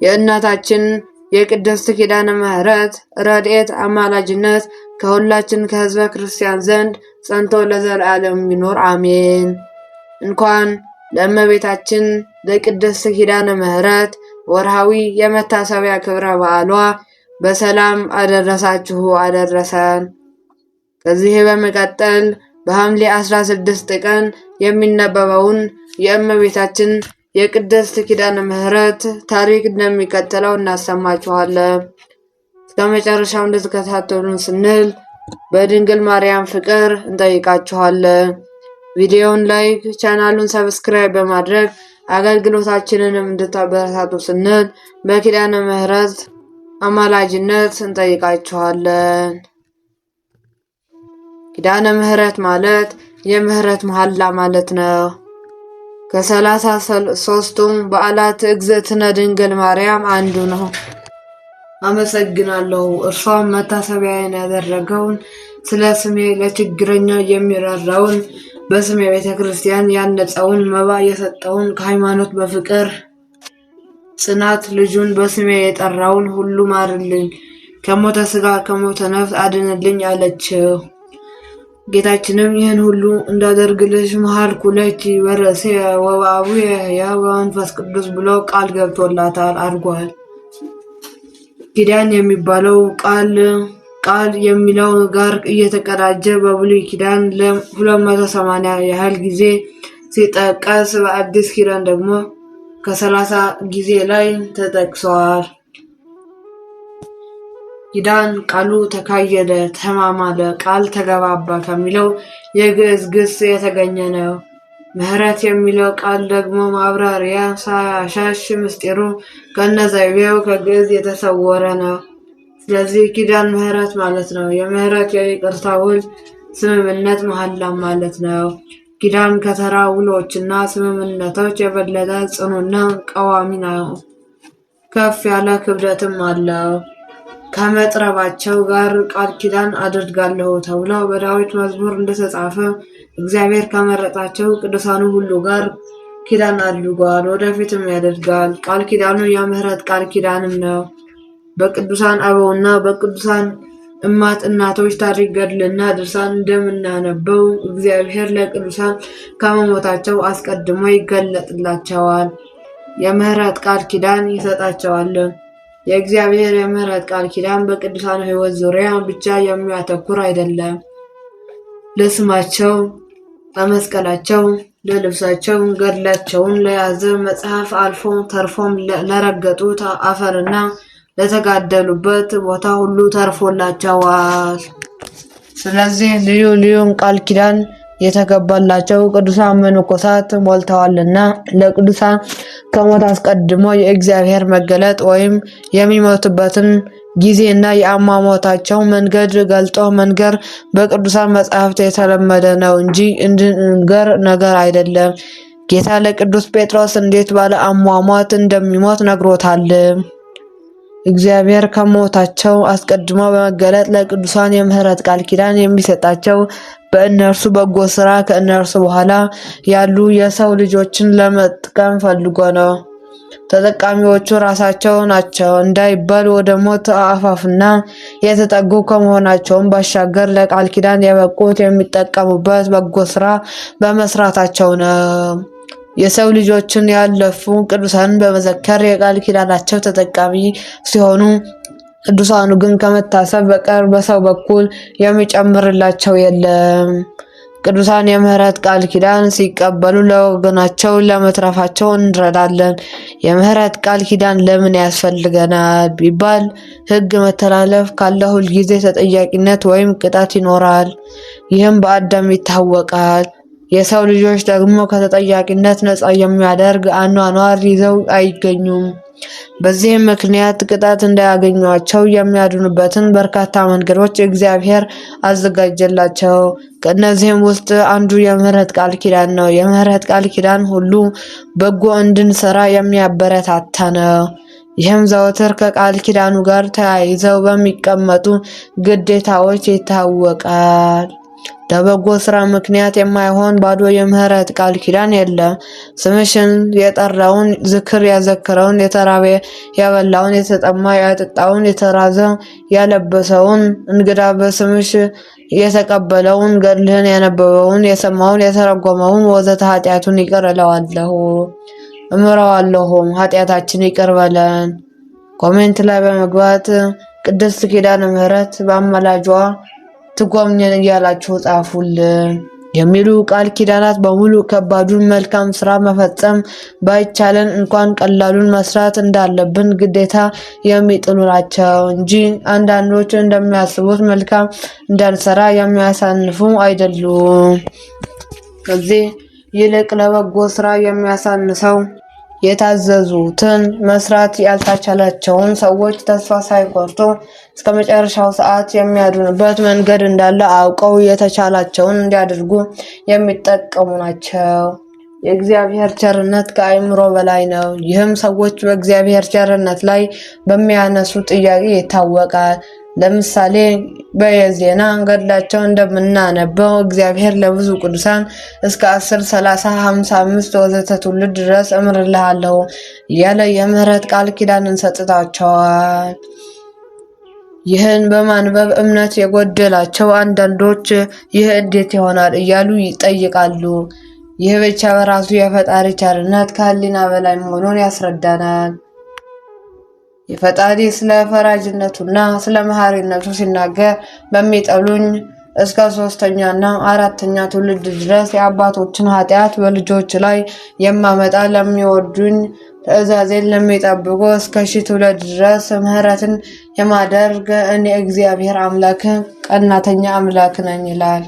የእናታችን የቅድስት ኪዳነ ምሕረት ረድኤት አማላጅነት ከሁላችን ከሕዝበ ክርስቲያን ዘንድ ጸንቶ ለዘላለም ይኑር፣ አሜን። እንኳን ለእመቤታችን ለቅድስት ኪዳነ ምሕረት ወርሃዊ የመታሰቢያ ክብረ በዓሏ በሰላም አደረሳችሁ አደረሰን። ከዚህ በመቀጠል በሐምሌ 16 ቀን የሚነበበውን የእመቤታችን የቅድስት ኪዳነ ምሕረት ታሪክ እንደሚከተለው እናሰማችኋለን። እስከ መጨረሻው እንድትከታተሉን ስንል በድንግል ማርያም ፍቅር እንጠይቃችኋለን። ቪዲዮውን like፣ ቻናሉን subscribe በማድረግ አገልግሎታችንንም እንድታበረታቱ ስንል በኪዳነ ምሕረት አማላጅነት እንጠይቃችኋለን። ኪዳነ ምሕረት ማለት የምህረት መሐላ ማለት ነው። ከ33ቱም በዓላት እግዝእትነ ድንግል ማርያም አንዱ ነው። አመሰግናለሁ። እርሷም መታሰቢያዬን ያደረገውን፣ ስለ ስሜ ለችግረኛ የሚራራውን፣ በስሜ ቤተ ክርስቲያን ያነጸውን፣ መባ የሰጠውን፣ ከሃይማኖት በፍቅር ጽናት ልጁን በስሜ የጠራውን ሁሉ ማርልኝ፣ ከሞተ ሥጋ ከሞተ ነፍስ አድንልኝ አለችው። ጌታችንም ይህን ሁሉ እንዳደርግልሽ መሐልኩለኪ በርእሴ ወበአቡየ ሕያው በመንፈስ ቅዱስ ብሎ ቃል ገብቶላታል አድርጓል። ኪዳን የሚባለው ቃል ቃል የሚለው ጋር እየተቀዳጀ በብሉይ ኪዳን ለ280 ያህል ጊዜ ሲጠቀስ በአዲስ ኪዳን ደግሞ ከ30 ጊዜ ላይ ተጠቅሰዋል። ኪዳን ቃሉ ተካየደ፣ ተማማለ፣ ቃል ተገባባ ከሚለው የግዕዝ ግስ የተገኘ ነው። ምሕረት የሚለው ቃል ደግሞ ማብራሪያ ሳያሻሽ ምስጢሩ ከነዛይቤው ከግዕዝ የተሰወረ ነው። ስለዚህ ኪዳን ምሕረት ማለት ነው። የምህረት የይቅርታ ውል፣ ስምምነት፣ መሐላም ማለት ነው። ኪዳን ከተራ ውሎችና ስምምነቶች የበለጠ ጽኑና ቀዋሚ ነው። ከፍ ያለ ክብደትም አለው። ከመጥረባቸው ጋር ቃል ኪዳን አደርጋለሁ ተብሎ በዳዊት መዝሙር እንደተጻፈ እግዚአብሔር ከመረጣቸው ቅዱሳኑ ሁሉ ጋር ኪዳን አድርጓል፣ ወደፊትም ያደርጋል። ቃል ኪዳኑ የምህረት ቃል ኪዳንም ነው። በቅዱሳን አበውና በቅዱሳን እማት እናቶች ታሪክ ገድልና ድርሳን እንደምናነበው እግዚአብሔር ለቅዱሳን ከመሞታቸው አስቀድሞ ይገለጥላቸዋል፣ የምህረት ቃል ኪዳን ይሰጣቸዋል። የእግዚአብሔር የምህረት ቃል ኪዳን በቅዱሳን ሕይወት ዙሪያ ብቻ የሚያተኩር አይደለም። ለስማቸው፣ ለመስቀላቸው፣ ለልብሳቸው፣ ገድላቸውን ለያዘ መጽሐፍ አልፎ ተርፎም ለረገጡት አፈርና ለተጋደሉበት ቦታ ሁሉ ተርፎላቸዋል። ስለዚህ ልዩ ልዩም ቃል ኪዳን የተገባላቸው ቅዱሳን መነኮሳት ሞልተዋልና ለቅዱሳን ከሞት አስቀድሞ የእግዚአብሔር መገለጥ ወይም የሚሞቱበትን ጊዜና የአሟሟታቸው መንገድ ገልጦ መንገር በቅዱሳን መጻሕፍት የተለመደ ነው እንጂ እንድንገር ነገር አይደለም። ጌታ ለቅዱስ ጴጥሮስ እንዴት ባለ አሟሟት እንደሚሞት ነግሮታል። እግዚአብሔር ከሞታቸው አስቀድሞ በመገለጥ ለቅዱሳን የምህረት ቃል ኪዳን የሚሰጣቸው በእነርሱ በጎ ስራ ከእነርሱ በኋላ ያሉ የሰው ልጆችን ለመጥቀም ፈልጎ ነው። ተጠቃሚዎቹ ራሳቸው ናቸው እንዳይባል ወደ ሞት አፋፍና የተጠጉ ከመሆናቸውም ባሻገር ለቃል ኪዳን የበቁት የሚጠቀሙበት በጎ ስራ በመስራታቸው ነው። የሰው ልጆችን ያለፉ ቅዱሳንን በመዘከር የቃል ኪዳናቸው ተጠቃሚ ሲሆኑ ቅዱሳኑ ግን ከመታሰብ በቀር በሰው በኩል የሚጨምርላቸው የለም። ቅዱሳን የምህረት ቃል ኪዳን ሲቀበሉ ለወገናቸው ለመትረፋቸው እንረዳለን። የምህረት ቃል ኪዳን ለምን ያስፈልገናል ቢባል ሕግ መተላለፍ ካለ ሁልጊዜ ተጠያቂነት ወይም ቅጣት ይኖራል። ይህም በአዳም ይታወቃል። የሰው ልጆች ደግሞ ከተጠያቂነት ነፃ የሚያደርግ አኗኗር ይዘው አይገኙም። በዚህም ምክንያት ቅጣት እንዳያገኟቸው የሚያድኑበትን በርካታ መንገዶች እግዚአብሔር አዘጋጀላቸው። ከእነዚህም ውስጥ አንዱ የምህረት ቃል ኪዳን ነው። የምህረት ቃል ኪዳን ሁሉ በጎ እንድንሰራ የሚያበረታታ ነው። ይህም ዘወትር ከቃል ኪዳኑ ጋር ተያይዘው በሚቀመጡ ግዴታዎች ይታወቃል። ለበጎ ስራ ምክንያት የማይሆን ባዶ የምህረት ቃል ኪዳን የለም። ስምሽን የጠራውን፣ ዝክር ያዘክረውን፣ የተራበ ያበላውን፣ የተጠማ ያጠጣውን፣ የተራዘ ያለበሰውን፣ እንግዳ በስምሽ የተቀበለውን፣ ገድልህን ያነበበውን፣ የሰማውን፣ የተረጎመውን ወዘተ ኃጢአቱን ይቅር እለዋለሁ እምረዋለሁም። ኃጢአታችን ይቅር በለን። Comment ላይ በመግባት ቅድስት ኪዳነ ምህረት በአማላጇ ትጎብኘን እያላችሁ ጻፉልን የሚሉ ቃል ኪዳናት በሙሉ ከባዱን መልካም ስራ መፈጸም ባይቻለን እንኳን ቀላሉን መስራት እንዳለብን ግዴታ የሚጥሉ ናቸው እንጂ አንዳንዶች እንደሚያስቡት መልካም እንዳንሰራ የሚያሳንፉ አይደሉም። ከዚህ ይልቅ ለበጎ ስራ የሚያሳንሰው የታዘዙትን መስራት ያልተቻላቸውን ሰዎች ተስፋ ሳይቆርጡ እስከ መጨረሻው ሰዓት የሚያድኑበት መንገድ እንዳለ አውቀው የተቻላቸውን እንዲያደርጉ የሚጠቀሙ ናቸው። የእግዚአብሔር ቸርነት ከአእምሮ በላይ ነው። ይህም ሰዎች በእግዚአብሔር ቸርነት ላይ በሚያነሱ ጥያቄ ይታወቃል። ለምሳሌ በየዜና ገድላቸው እንደምናነበው እግዚአብሔር ለብዙ ቅዱሳን እስከ 10፣ 30፣ 55 ወዘተ ትውልድ ድረስ እምርልሃለሁ እያለ የምህረት ቃል ኪዳንን ሰጥቷቸዋል። ይህን በማንበብ እምነት የጎደላቸው አንዳንዶች ይህ እንዴት ይሆናል እያሉ ይጠይቃሉ። ይህ ብቻ በራሱ የፈጣሪ ቸርነት ከሕሊና በላይ መሆኑን ያስረዳናል። የፈጣሪ ስለ ፈራጅነቱና ስለ መሐሪነቱ ሲናገር በሚጠሉኝ እስከ ሶስተኛና አራተኛ ትውልድ ድረስ የአባቶችን ኃጢአት በልጆች ላይ የማመጣ ለሚወዱኝ ትእዛዜን ለሚጠብቁ እስከ 1000 ትውልድ ድረስ ምሕረትን የማደርግ እኔ እግዚአብሔር አምላክ ቀናተኛ አምላክ ነኝ ይላል።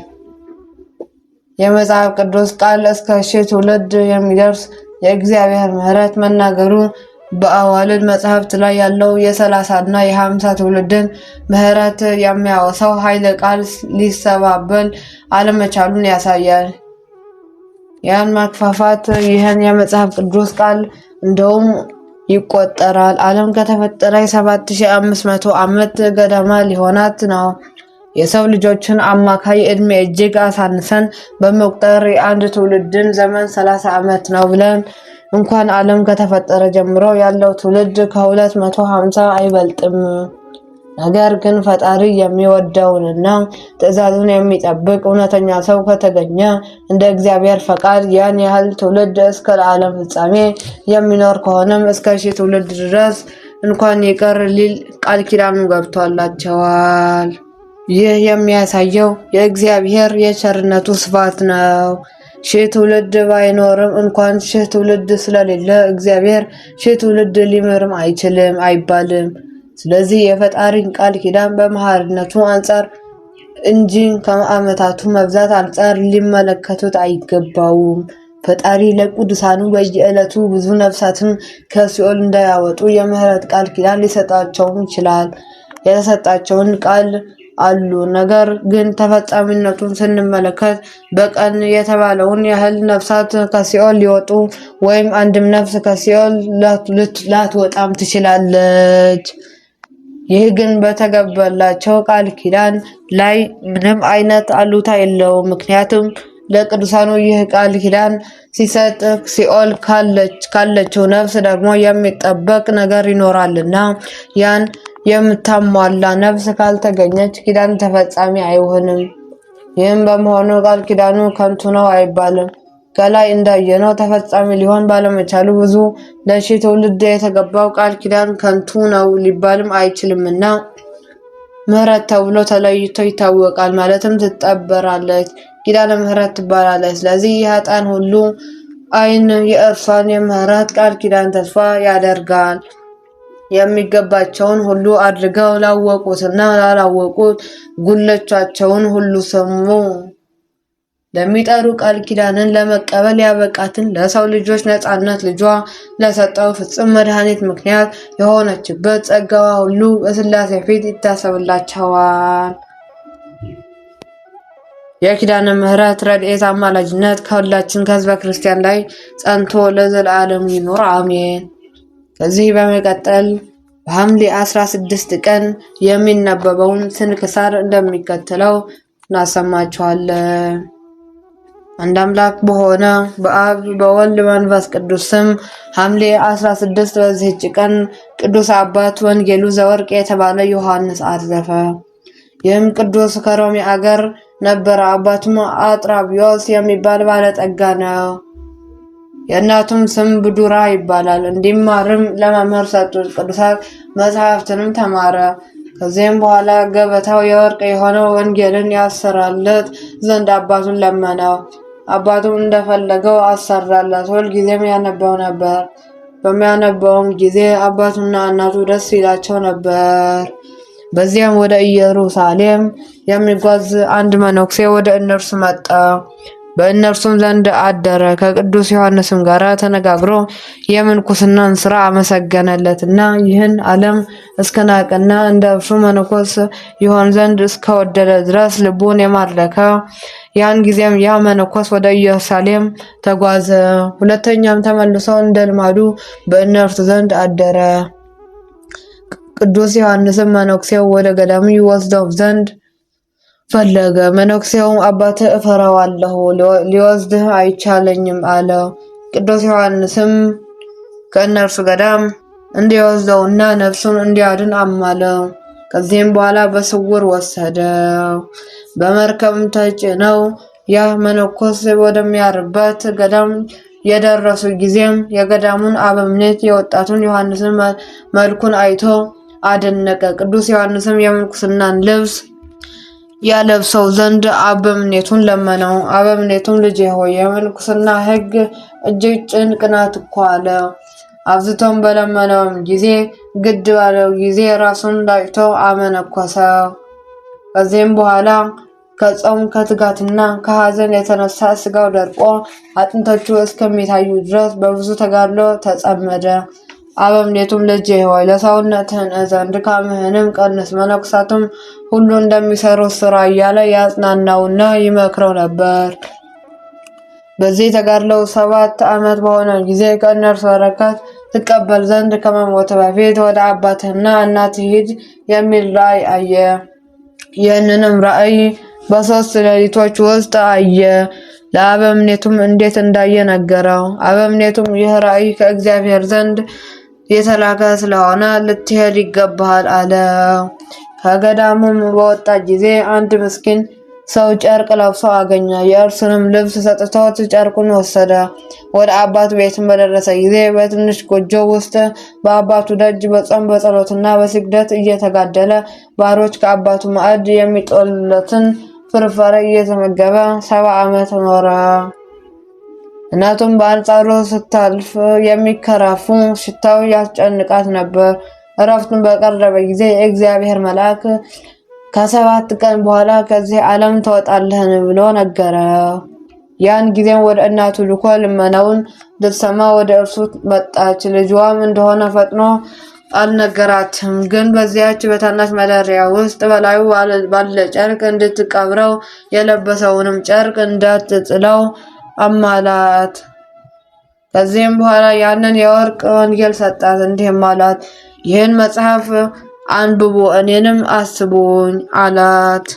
የመጽሐፍ ቅዱስ ቃል እስከ 1000 ትውልድ የሚደርስ የእግዚአብሔር ምሕረት መናገሩ በአዋልድ መጽሐፍት ላይ ያለው የ30 እና የ50 ትውልድን ምሕረት የሚያወሳው ኃይለ ቃል ሊሰባበል አለመቻሉን ያሳያል። ያን ማክፋፋት ይህን የመጽሐፍ ቅዱስ ቃል እንደውም ይቆጠራል። ዓለም ከተፈጠረ የ7500 ዓመት ገደማ ሊሆናት ነው። የሰው ልጆችን አማካይ ዕድሜ እጅግ አሳንሰን በመቁጠር የአንድ ትውልድን ዘመን 30 ዓመት ነው ብለን እንኳን ዓለም ከተፈጠረ ጀምሮ ያለው ትውልድ ከ250 አይበልጥም። ነገር ግን ፈጣሪ የሚወደውንና ትእዛዙን የሚጠብቅ እውነተኛ ሰው ከተገኘ እንደ እግዚአብሔር ፈቃድ ያን ያህል ትውልድ እስከ ለዓለም ፍጻሜ የሚኖር ከሆነም እስከ 1000 ትውልድ ድረስ እንኳን ይቅር ሊል ቃል ኪዳኑ ገብቶላቸዋል። ይህ የሚያሳየው የእግዚአብሔር የቸርነቱ ስፋት ነው። 1000 ትውልድ ባይኖርም እንኳን 1000 ትውልድ ስለሌለ እግዚአብሔር 1000 ትውልድ ሊምርም አይችልም አይባልም። ስለዚህ የፈጣሪን ቃል ኪዳን በመሐሪነቱ አንጻር እንጂ ከዓመታቱ መብዛት አንጻር ሊመለከቱት አይገባውም። ፈጣሪ ለቅዱሳኑ በየዕለቱ ብዙ ነፍሳትን ከሲኦል እንዳያወጡ የምህረት ቃል ኪዳን ሊሰጣቸውም ይችላል። የተሰጣቸውን ቃል አሉ። ነገር ግን ተፈጻሚነቱን ስንመለከት በቀን የተባለውን ያህል ነፍሳት ከሲኦል ሊወጡ ወይም አንድም ነፍስ ከሲኦል ላትወጣም ትችላለች። ይህ ግን በተገባላቸው ቃል ኪዳን ላይ ምንም አይነት አሉታ የለውም። ምክንያቱም ለቅዱሳኑ ይህ ቃል ኪዳን ሲሰጥ ሲኦል ካለችው ነፍስ ደግሞ የሚጠበቅ ነገር ይኖራልና ያን የምታሟላ ነፍስ ካልተገኘች ኪዳን ተፈጻሚ አይሆንም። ይህም በመሆኑ ቃል ኪዳኑ ከንቱ ነው አይባልም። ከላይ እንዳየነው ተፈጻሚ ሊሆን ባለመቻሉ ብዙ ለሺህ ትውልድ የተገባው ቃል ኪዳን ከንቱ ነው ሊባልም አይችልምና ምህረት ተብሎ ተለይቶ ይታወቃል። ማለትም ትጠበራለች፣ ኪዳነ ምህረት ትባላለች። ስለዚህ የኃጥአን ሁሉ ዓይን የእርሷን የምህረት ቃል ኪዳን ተስፋ ያደርጋል። የሚገባቸውን ሁሉ አድርገው ላወቁትና ላላወቁት ጉለቻቸውን ሁሉ ሰሙ። ለሚጠሩ ቃል ኪዳንን ለመቀበል ያበቃትን ለሰው ልጆች ነፃነት ልጇ ለሰጠው ፍጹም መድኃኒት ምክንያት የሆነችበት ጸጋዋ ሁሉ በሥላሴ ፊት ይታሰብላቸዋል። የኪዳነ ምህረት ረድኤት አማላጅነት ከሁላችን ከሕዝበ ክርስቲያን ላይ ጸንቶ ለዘለዓለሙ ይኑር፣ አሜን። ከዚህ በመቀጠል በሐምሌ 16 ቀን የሚነበበውን ስንክሳር እንደሚከተለው እናሰማችኋለን። አንድ አምላክ በሆነ በአብ በወልድ መንፈስ ቅዱስ ስም ሐምሌ 16 በዚህች ቀን ቅዱስ አባት ወንጌሉ ዘወርቅ የተባለ ዮሐንስ አረፈ። ይህም ቅዱስ ከሮሜ አገር ነበረ። አባቱም አጥራቢዮስ የሚባል ባለጠጋ ነው። የእናቱም ስም ብዱራ ይባላል። እንዲማርም ለመምህር ሰጡት። ቅዱሳት መጽሐፍትንም ተማረ። ከዚህም በኋላ ገበታው የወርቅ የሆነው ወንጌልን ያሰራለት ዘንድ አባቱን ለመነው። አባቱም እንደፈለገው አሰራለት። ሁልጊዜም ያነበው ነበር። በሚያነበውም ጊዜ አባቱና እናቱ ደስ ይላቸው ነበር። በዚያም ወደ ኢየሩሳሌም የሚጓዝ አንድ መነኩሴ ወደ እነርሱ መጣ። በእነርሱም ዘንድ አደረ። ከቅዱስ ዮሐንስም ጋር ተነጋግሮ የምንኩስናን ስራ አመሰገነለትና ይህን ዓለም እስከናቀና እንደ እርሱ መነኮስ ይሆን ዘንድ እስከወደደ ድረስ ልቡን የማረከ። ያን ጊዜም ያ መነኮስ ወደ ኢየሩሳሌም ተጓዘ። ሁለተኛም ተመልሶ እንደ ልማዱ በእነርሱ ዘንድ አደረ። ቅዱስ ዮሐንስም መነኩሴው ወደ ገዳሙ ይወስደው ዘንድ ፈለገ። መነኩሴውም አባትህ እፈራዋለሁ፣ ሊወስድህ አይቻለኝም አለው። ቅዱስ ዮሐንስም ከእነርሱ ገዳም እንዲወስደውና ነፍሱን እንዲያድን አማለው። ከዚህም በኋላ በስውር ወሰደው። በመርከብም ተጭነው ያ መነኮስ ወደሚያርበት ገዳም የደረሱ ጊዜም የገዳሙን አበምኔት የወጣቱን ዮሐንስን መልኩን አይቶ አደነቀ። ቅዱስ ዮሐንስም የምንኩስናን ልብስ ያለብሰው ዘንድ አበምኔቱን ለመነው። አበምኔቱም ልጄ ሆይ የምንኩስና ሕግ እጅግ ጭንቅ ናት እኮ አለ። አብዝቶም በለመነውም ጊዜ ግድ ባለው ጊዜ ራሱን ላጭቶ አመነኮሰው። ከዚህም በኋላ ከጾም ከትጋትና ከሐዘን የተነሳ ስጋው ደርቆ አጥንቶቹ እስከሚታዩ ድረስ በብዙ ተጋድሎ ተጸመደ። አበምኔቱም ልጄ ሆይ ለሰውነትህን እዘን፣ ድካምህንም ቀንስ፣ መነኮሳቱም ሁሉ እንደሚሰሩት ስራ እያለ ያጽናናውና ይመክረው ነበር። በዚህ ተጋድለው 7 ዓመት በሆነ ጊዜ ከእነርሱ በረከት ትቀበል ዘንድ ከመሞት በፊት ወደ አባትህና እናትህ ሂድ የሚል ራእይ አየ። ይህንንም ራእይ በ3 ሌሊቶች ውስጥ አየ። ለአበምኔቱም እንዴት እንዳየ ነገረው። አበምኔቱም ይህ ራእይ ከእግዚአብሔር ዘንድ የተላከ ስለሆነ ልትሄድ ይገባሃል አለው። ከገዳሙም በወጣ ጊዜ አንድ ምስኪን ሰው ጨርቅ ለብሶ አገኘ። የእርሱንም ልብስ ሰጥቶት ጨርቁን ወሰደ። ወደ አባቱ ቤትም በደረሰ ጊዜ በትንሽ ጎጆ ውስጥ በአባቱ ደጅ በጾም በጸሎትና በስግደት እየተጋደለ ባሮች ከአባቱ ማዕድ የሚጦሉለትን ፍርፋሪ እየተመገበ 70 ዓመት ኖረ። እናቱም በአንጻሩ ስታልፍ የሚከራፉ ሽታው ያስጨንቃት ነበር። እረፍቱን በቀረበ ጊዜ የእግዚአብሔር መልአክ ከ7 ቀን በኋላ ከዚህ ዓለም ትወጣለህን ብሎ ነገረው። ያን ጊዜም ወደ እናቱ ልኮ ልመናውን ልትሰማ ወደ እርሱ መጣች። ልጇም እንደሆነ ፈጥኖ አልነገራትም። ግን በዚያች በታናሽ ማደሪያ ውስጥ በላዩ ባለ ጨርቅ እንድትቀብረው የለበሰውንም ጨርቅ እንዳትጥለው አማላት። ከዚህም በኋላ ያንን የወርቅ ወንጌል ሰጣት። እንዲህም አላት፣ ይህን መጽሐፍ አንብቡ እኔንም አስቡኝ አላት።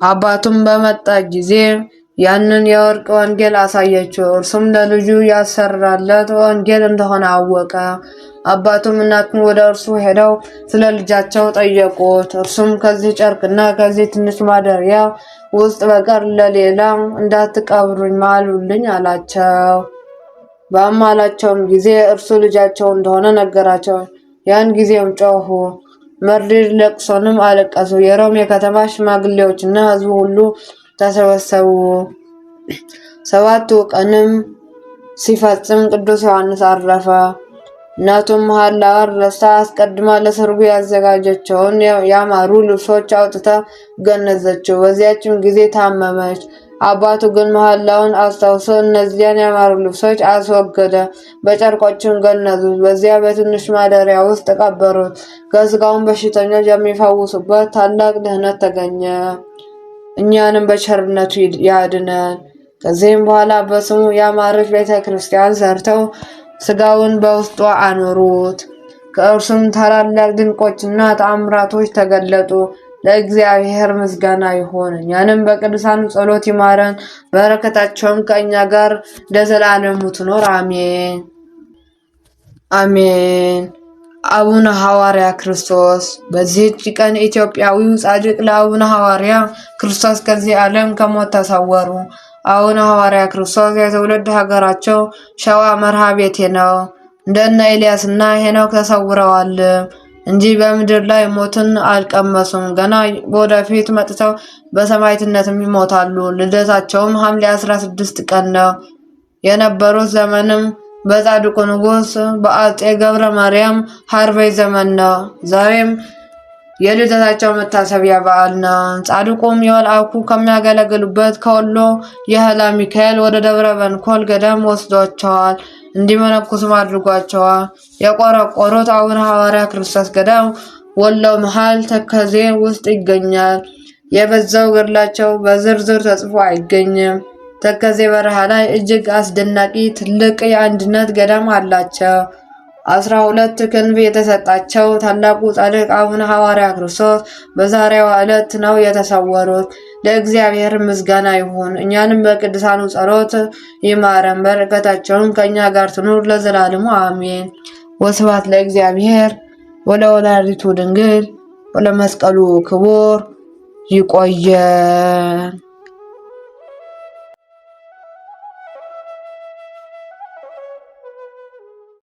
አባቱም በመጣ ጊዜ ያንን የወርቅ ወንጌል አሳየችው። እርሱም ለልጁ ያሰራለት ወንጌል እንደሆነ አወቀ። አባቱም እናቱም ወደ እርሱ ሄደው ስለ ልጃቸው ጠየቁት። እርሱም ከዚህ ጨርቅና ከዚህ ትንሽ ማደሪያ ውስጥ በቀር ለሌላ እንዳትቀብሩኝ ማሉልኝ አላቸው። በአማላቸውም ጊዜ እርሱ ልጃቸው እንደሆነ ነገራቸው። ያን ጊዜም ጮኹ፣ መሪር ለቅሶንም አለቀሱ። የሮም የከተማ ሽማግሌዎችና ሕዝቡ ሁሉ ተሰበሰቡ። 7ቱ ቀንም ሲፈጽም ቅዱስ ዮሐንስ አረፈ። እናቱም መሐላዋን ረስታ አስቀድማ ለሰርጉ ያዘጋጀቸውን ያማሩ ልብሶች አውጥታ ገነዘችው። በዚያችም ጊዜ ታመመች። አባቱ ግን መሐላውን አስታውሶ እነዚያን ያማሩ ልብሶች አስወገደ፣ በጨርቆችም ገነዙት። በዚያ በትንሽ ማደሪያ ውስጥ ቀበሩት። ከሥጋውም በሽተኞች የሚፈውሱበት ታላቅ ድህነት ተገኘ። እኛንም በቸርነቱ ያድነን። ከዚህም በኋላ በስሙ ያማረች ቤተ ክርስቲያን ሰርተው ሥጋውን በውስጧ አኖሩት። ከእርሱም ታላላቅ ድንቆችና ተአምራቶች ተገለጡ። ለእግዚአብሔር ምስጋና ይሁን። እኛንም በቅዱሳኑ ጸሎት ይማረን፣ በረከታቸውም ከእኛ ጋር ለዘላለሙ ትኖር አሜን አሜን። አቡነ ሐዋርያ ክርስቶስ። በዚህች ቀን ኢትዮጵያዊው ጻድቅ ለአቡነ ሐዋርያ ክርስቶስ ከዚህ ዓለም ከሞት ተሰወሩ። አቡነ ሐዋርያ ክርስቶስ የትውልድ ሀገራቸው ሸዋ መርሃ ቤቴ ነው። እንደነ ኤልያስና ሄኖክ ተሰውረዋል እንጂ በምድር ላይ ሞትን አልቀመሱም። ገና ወደፊት መጥተው በሰማዕትነትም ይሞታሉ። ልደታቸውም ሐምሌ 16 ቀን ነው። የነበሩት ዘመንም በጻድቁ ንጉሥ በአጼ ገብረ ማርያም ሐርቤ ዘመን ነው። ዛሬም የልደታቸው መታሰቢያ በዓል ነው። ጻድቁም የመልአኩ ከሚያገለግሉበት ከወሎ የህላ ሚካኤል ወደ ደብረ በንኮል ገዳም ወስዷቸዋል። እንዲመነኩሱም አድርጓቸዋል። የቆረቆሩት አቡነ ሐዋርያ ክርስቶስ ገዳም ወሎ መሃል ተከዜ ውስጥ ይገኛል። የበዛው ገድላቸው በዝርዝር ተጽፎ አይገኝም። ተከዜ በረሃ ላይ እጅግ አስደናቂ ትልቅ የአንድነት ገዳም አላቸው። 12 ክንፍ የተሰጣቸው ታላቁ ጻድቅ አቡነ ሐዋርያ ክርስቶስ በዛሬዋ ዕለት ነው የተሰወሩት። ለእግዚአብሔር ምስጋና ይሁን፣ እኛንም በቅዱሳኑ ጸሎት ይማረን፣ በረከታቸውን ከእኛ ጋር ትኑር ለዘላለሙ አሜን። ወስብሐት ለእግዚአብሔር ወለወላዲቱ ድንግል ወለመስቀሉ ክቡር። ይቆየን።